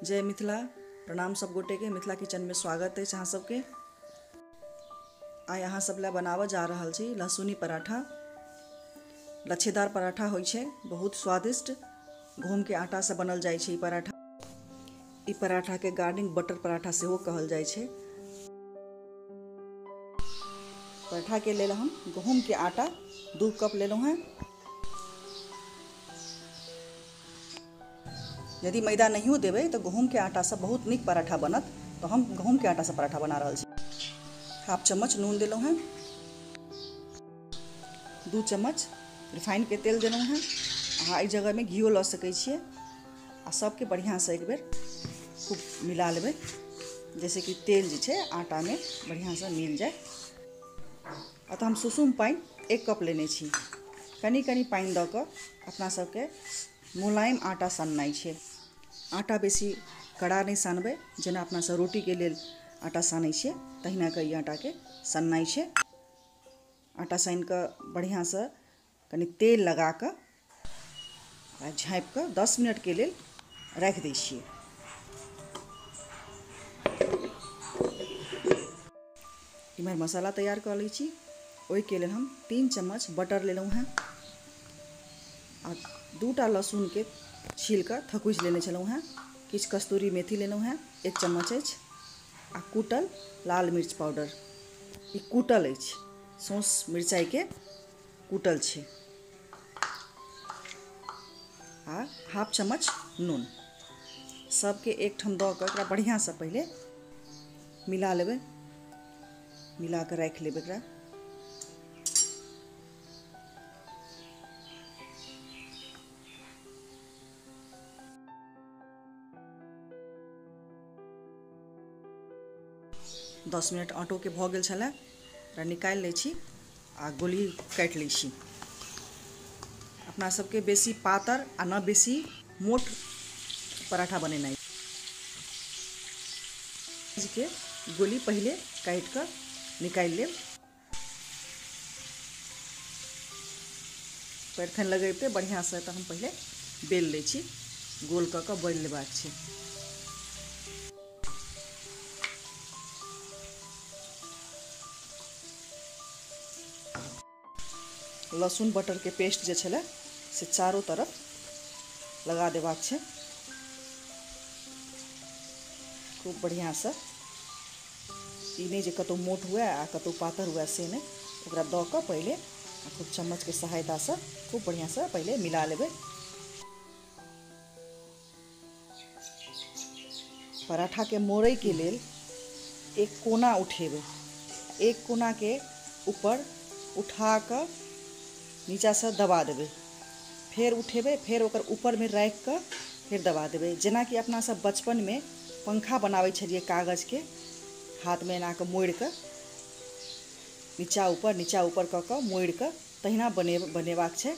जय मिथिला। प्रणाम सब गोटे के मिथिला किचन में स्वागत है अहाँ सबके। आइ अहाँ सब ला बनाबऽ जा रहल छी लहसुनी पराठा। लच्छेदार पराठा होइ छै, बहुत स्वादिष्ट। गहूम के आटा से बनल जाइ छै ई पराठा। ई पराठा के गार्लिक बटर पराठा सेहो कहल जाइ छै। पराठा के लेल हम गहूम के आटा 2 कप लेलहुँ हैं। यदि मैदा नहियो देबै तो गहूम के आटा से बहुत नीक पराठा बनत, तो हम गहूम के आटा से पराठा बना रहल छी। 1/2 चम्मच नून देलहुँ हैं, 2 चम्मच रिफाइन के तेल देलहुँ हैं। अहाँ एहि जगह में घियो लऽ सकै छियै। आ सबके बढ़िआँ से एक बेर खूब मिला लेबै, जैसे कि तेल जे छै आटा में बढ़िआँ से मिल जाए। आ तऽ हम सुसुम पानि 1 कप लेने छी। कनि कनि पानि दऽ कऽ अपना सबके मुलायम आटा सननाइ छै। आटा बेसी कड़ा नहि सानबै, जेना अपना सब रोटीके लेल आटा सानै छियै तहिना कऽ ई आटाके सननाइ छै। आटा सानि कऽ बढ़िआँसँ कनि तेल लगा कऽ आ झाँपि कऽ 10 मिनटके लेल राखि दै छियै। इम्हर मसाला तैयार कऽ लै छी। ओहिके लेल हम 3 चम्मच बटर लेलहुँ हेँ आ 2टा लहसुनके छील कऽ थकुचि लेने छलहुँ हेँ। किछु कस्तूरी मेथी लेलहुँ हेँ, 1 चम्मच अछि, आ कूटल लाल मिर्च पाउडर। ई कूटल अछि, सौंस मिरचाइके कूटल छै। आ 1/2 चम्मच नून। सबके एकठाम दऽ कऽ एकरा बढ़िआँसँ पहिले मिला लेबै। मिला कऽ राखि लेबै एकरा। दस मिनट आटोके भऽ गेल छलै, एकरा निकालि लै छी आ गोली काटि लै छी। अपना सबके बेसी पातर आ न बेसी मोट पराठा बनेनाइ। के गोली पहिले काटि कऽ निकालि लेब। पैरथन लगेबे बढ़िआँसँ, तऽ हम पहिले बेल लै छी। गोल कऽ कऽ बेल लेबाक छै। लहसुन बटर के पेस्ट जे छलै से चारो तरफ लगा देबाक छै खूब बढ़िआँसँ। ई नहि जे कतहु मोट हुए आ कतहु पातर हुए, से नहि। ओकरा दऽ कऽ पहिले आ खूब चम्मचके सहायतासँ खूब बढ़िआँसँ पहिले मिला लेबै। पराठाके मोड़ैके लेल एक कोना उठेबै, एक कोनाके ऊपर उठा कऽ नीचासँ दबा देबै, फेर उठेबै, फेर ओकर ऊपरमे राखि कऽ फेर दबा देबै। जेनाकि अपना सब बचपनमे पंखा बनाबै छलियै कागजके, हाथमे एना कऽ मोड़ि कऽ नीचा ऊपर कऽ कऽ मोड़ि कऽ तहिना बनेबाक छै।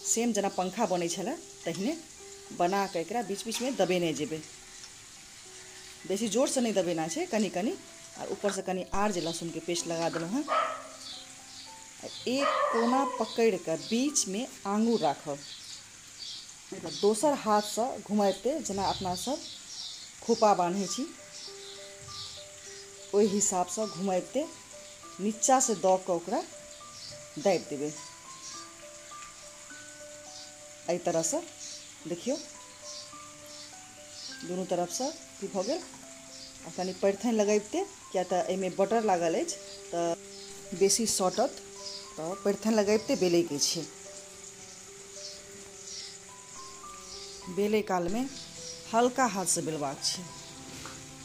सेम जेना पंखा बनै छलै तहिने बना कऽ एकरा बीच बीचमे दबेने जेबै। बेसी जोरसँ नहि दबेना छै, कनि कनि। आ ऊपरसँ कनि आर जे लहसुनके पेस्ट लगा देलहुँ हेँ। एक कोना पकड़ि कऽ बीचमे आङ्गुर राखब, दोसर हाथसँ घुमैते जेना अपना सब खोपा बान्है छी ओहि हिसाबसँ घुमैते नीचासँ दऽ कऽ ओकरा दाबि देबै एहि तरहसँ। देखियौ दुनू तरफसँ की भऽ गेल। आ कनि पैरथन लगैबते, किया तऽ एहिमे बटर लागल अछि तऽ बेसी सटत, तऽ पैरथन लगैबते बेलैके छै। बेलै कालमे हल्का हाथसँ बेलबाक छै,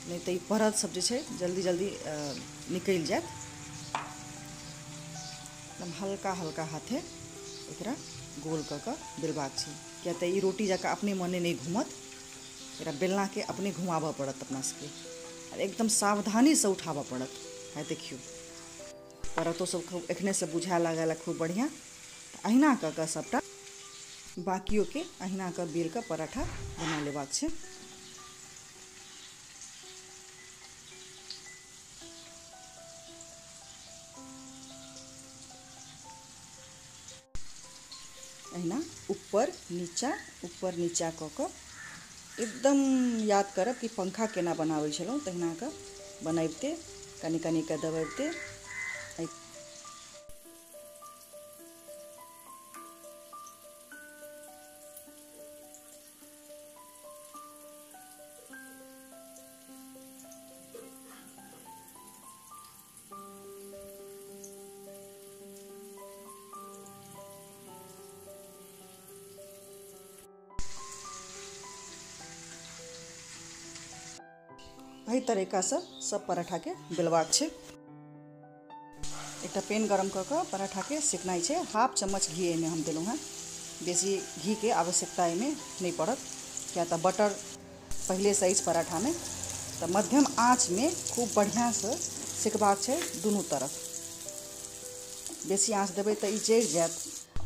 नहि तऽ ई परत सब जे छै जल्दी जल्दी निकलि जायत। एकदम हल्का हल्का हाथे एकरा गोल कऽ कऽ बेलबाक छै, किया तऽ ई रोटी जकाँ अपने मने नहि घूमत। एकरा बेलनाके अपने घुमाबऽ पड़त अपना सबके, आओर एकदम सावधानीसँ उठाबऽ पड़त। है देखियौ परतो सब खूब एखनेसँ बुझाए लागल खूब बढ़िआँ। अहिना कऽ कऽ सबटा बाकियोके अहिना कऽ बेल कऽ पराठा बना लेबाक छै। अहिना ऊपर नीचा कऽ कऽ एकदम याद करब कि पंखा केना बनाबै छलहुँ तहिना कऽ बनबिते कनि कनि कऽ दबबिते। एहि तरीकासँ सब पराठाके बेलबाक छै। एकटा पेन गरम कऽ कऽ पराठाके सेकनाइ छै। हाफ चम्मच घी एहिमे हम देलहुँ हेँ, बेसी घीके आवश्यकता एहिमे नहि पड़त, किया तऽ बटर पहिलेसँ अछि पराठामे। तऽ मध्यम आँचमे खूब बढ़िआँसँ सेकबाक छै दुनू तरफ। बेसी आँच देबै तऽ ई जरि जायत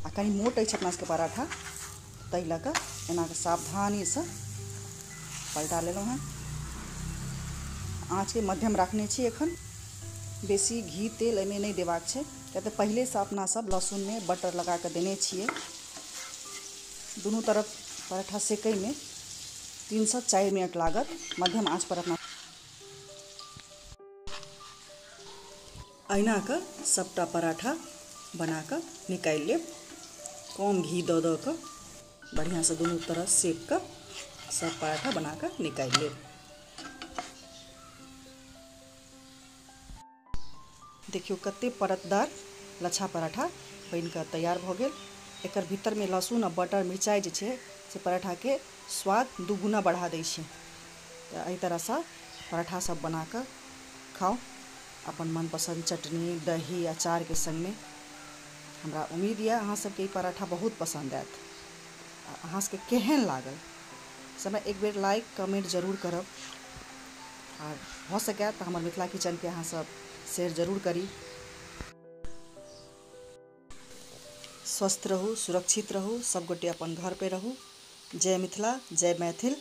आ कनि मोट अछि अपना सबके पराठा, ताहि लऽ कऽ एना कऽ सावधानीसँ पलटा लेलहुँ हेँ। आँचके मध्यम रखने छी एखन, बेसी घी तेल एहिमे नहि देबाक छै, किया तऽ पहिलेसँ अपना सब लहसुनमे बटर लगा कऽ देने छियै। दुनू तरफ पराठा सेकैमे 3 से 4 मिनट लागत मध्यम आँच पर। अपना अहिना कऽ सबटा पराठा बना कऽ निकालि लेब। कम घी दऽ दऽ कऽ बढ़िआँसँ दुनू तरफ सेक कऽ सब पराठा बना कऽ निकालि लेब। देखियौ कते परतदार लच्छा पराठा बनि कऽ तैयार भऽ गेल। एकर भीतरमे लहसुन आ बटर मिरचाइ जे छै से पराठाके स्वाद दुगुना बढ़ा दै छै। तऽ एहि तरहसँ पराठा सब बना कऽ खाउ अपन मनपसन्द चटनी दही अचारके संगमे। हमरा उम्मीद यऽ अहाँ सबके ई पराठा बहुत पसन्द आयत। आ अहाँ सबके केहन लागल समय एक बेर लाइक कमेंट जरूर करब, आर भऽ सकै तऽ हमर मिथिला किचनके अहाँ सब शेयर जरूर करी। स्वस्थ रहू, सुरक्षित रहू, सब गोटे अपन घर पे रहू। जय मिथिला, जय मैथिल।